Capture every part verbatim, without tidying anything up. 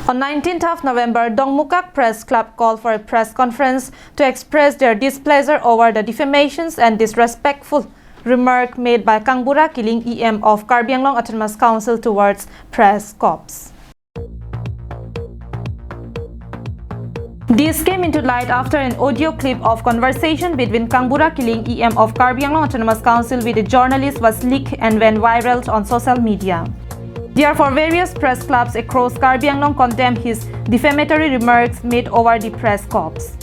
On nineteenth of November, Dongmukak Press Club called for a press conference to express their displeasure over the defamations and disrespectful remark made by Kangbura Killing, E M of Karbi Anglong Autonomous Council, towards press corps. This came into light after an audio clip of conversation between Kangbura Killing, E M of Karbi Anglong Autonomous Council, with a journalist was leaked and went viral on social media. Therefore, various press clubs across Karbi Anglong condemned his defamatory remarks made over the press corps.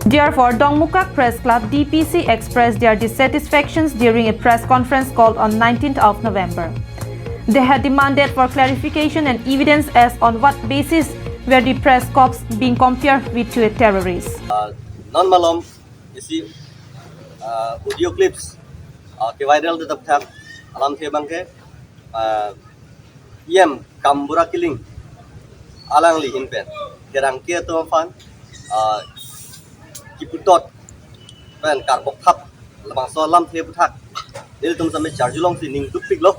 Therefore, Dongmukak Press Club, D P C, expressed their dissatisfactions during a press conference called on nineteenth of November. They had demanded for clarification and evidence as on what basis were the press corps being compared with to a terrorist. Uh, non malom isi, uh, audio clips, uh, ke viral de thak alamthe abangke, uh, E M Kangbura Killing alangli ahin pen pherangke atum aphan, ah, kiputot pen karbok thap labangso alamthe aputhak nelitum same charjulong si ning dukpiklo.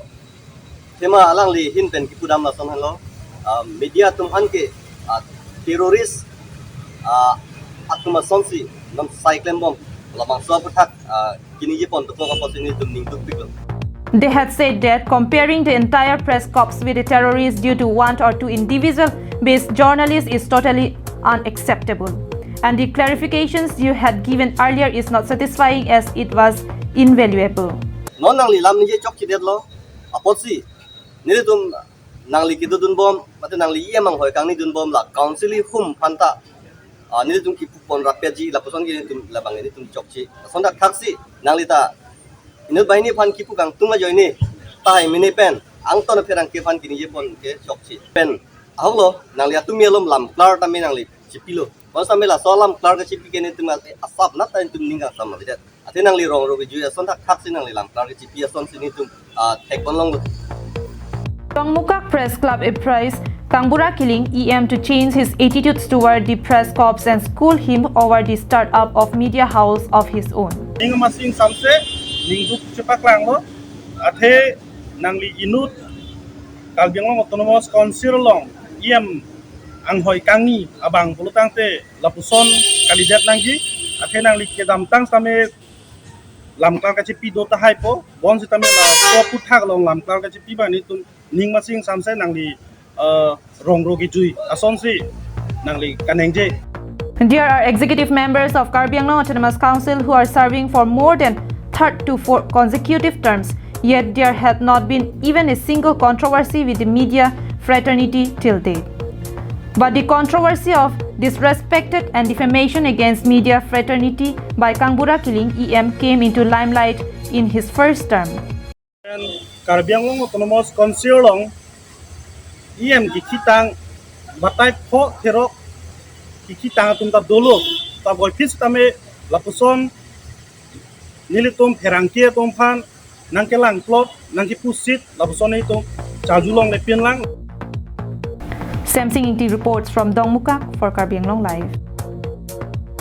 Athema alangli ahin pen kipudam lason henlo, ah, media atum aphan ke, ah, terrorist, ah, atum asonsi non sai klembom labangso aputhak, ah, kiningje pon dokok apotsi nelitum ning dukpiklo. They had said that comparing the entire press corps with a terrorist due to one or two individual based journalists is totally unacceptable. And the clarifications you had given earlier is not satisfying as it was invaluable. Non nangli lam ningje chokchedetlo apotsi nelitum nangli kedodunbom, mate nangli E M anghoi kangnidunbom la council ahum aphanta, ah, nelitum kipupon rapetji lapuson ke nelitum labang nelitum chokche. Lason thakthaksi nangli ta inut banghini aphan kipu kangtung ajoine tahai mene pen angton apherangke aphan kiningje pon ke chokche. Pen ahoklo nangli atum alom lam klar tame nangli chepilo. Bonsitame laso lam klar kechepi ke nelitum asap nat ta nelitum ning kangsam avedet. Athe nangli rong ro kejui ason thakthaksi nangli lam klar kechepi asonsi nelitum, ah, thekpon longlo. Dongmukak Press Club apprised Kangbura Killing E M to change his attitudes toward the press corps and school him over the startup of media house of his own. Ning masing samse ning duk chepaklanglo, athe nangli inut Karbi Anglong Autonomous Council along E M anghoi kangni abang pulotangte lapuson kalidet nangji, athe nangli kedamtang sitame lam klar kachepi do tahaipo, bonsitame laso aputhak along lam klar kachepi abang nelitum ning masing samse nangli, eh, rong ro kejui asonsi nangli kaningje. There are executive members of Karbi Anglong Autonomous Council who are serving for more than third to four consecutive terms, yet there had not been even a single controversy with the media fraternity till date. But the controversy of disrespected and defamation against media fraternity by Kangbura Killing E M came into limelight in his first term. Karbi Anglong Autonomous Council along E M kekhitang batai pho therok kekhitang atum ta dolo, ta boiphit sitame lapuson nelitum pherangke atum aphan nangkelangplot, nangkepusit, lapuson nelitum charjulongle pinlang. Samsing Ingti reports from Dongmukak for Karbi Anglong Live.